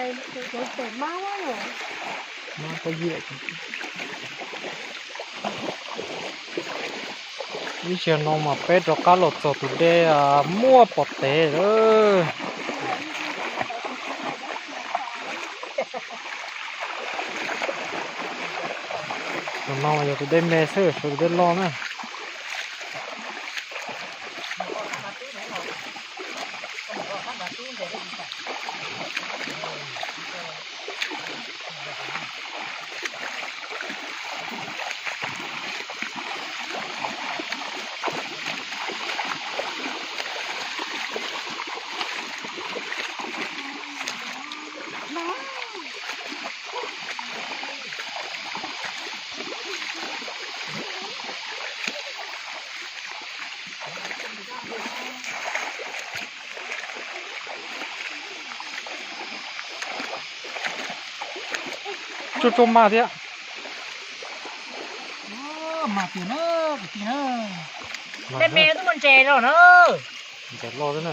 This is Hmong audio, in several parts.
Ib zaug no mas peb rov qab los txog tus dej muaj pom tev lawm. Tus no mas yog tus dej me xwb, tsis yog tus dej loj na. Tsuag tsuag mag thiab. Mag tiag na, kwv tij na. Me me twb muaj ntses los na. Ntses loj thiab na.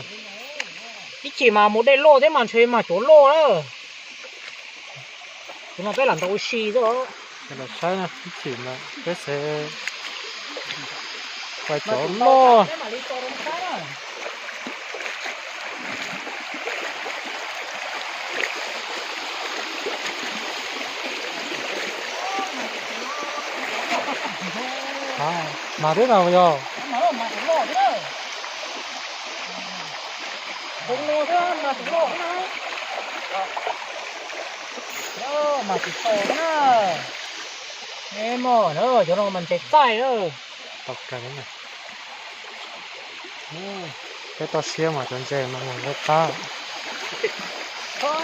Ib chim mas mus dej loj thiab mas ntshe mag cov loj na. Tus no peb lam ntaus ua si xwb os. Los saib na, ib chim mas peb xav pais cov loj. Mag thiab na yog. Mag tsis tau na. Mog na, cov no mas ntses txaij na. Tau kawg na. Peb toj siab mas cov ntses no mas nqaij qab.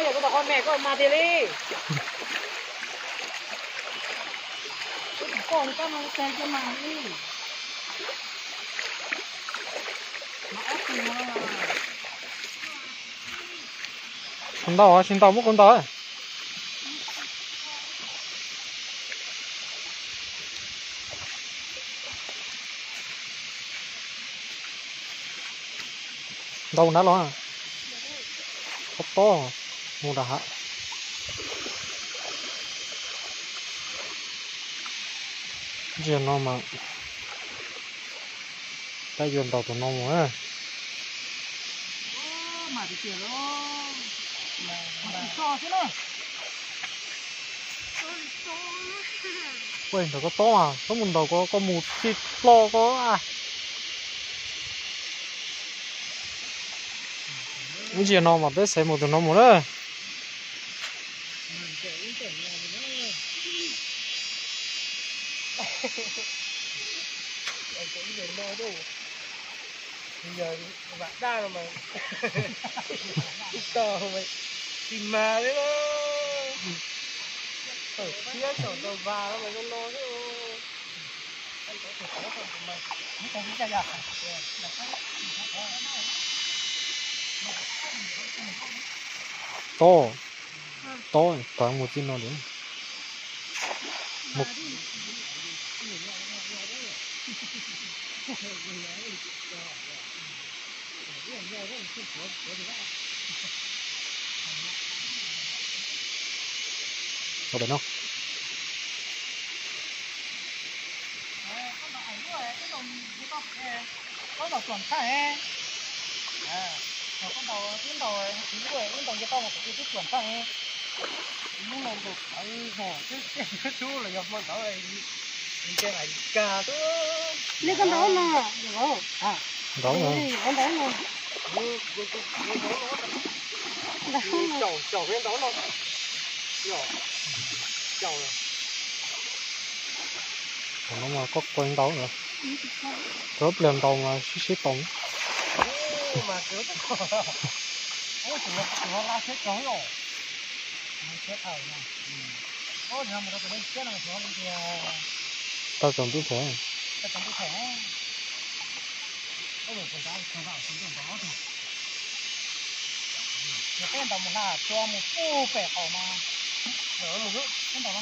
Yog kuv tau qhov me koj mag tiag li. Kuv ntaus, tsis ntaus muab kuv ntaus. Ntaus nrad los. Tob tob mus nram hav. Ntsia no mas peb yuav ntaus tus no mus na. Peb ntaus tob tob mas koj mus ntaus ko, koj mus txij hlo ko. Ib ntsia no mas peb xav mus tus no mus na. Yog vam daj no mas tsis tau, tsis mag li na. Tawm thiab tawm tau vas no mas zoo no xwb. Tob, tob, tawm mus txij no lawm. Ua pem no. Koj ntaus tuam txhaj, koj ntaus twb ntaus, wb ntaus nce toj mas kuv twb tuam txhaj. Hnub no ntaus tawv zog xwb, twb los yog hmo ntawd nce Amelikas xwb. Neb koj ntaus no, ntaus, ntaus, ntaus no. Caum, caum peb ntaus no. Caum. Thaum no mas koj kua ntaus lawm. Cov pliag ntaus mas sib sib tau. Tau tsaus ntuj them. Peb ntaus mus hla tso mus puag pem qaum mas, peb ntaus no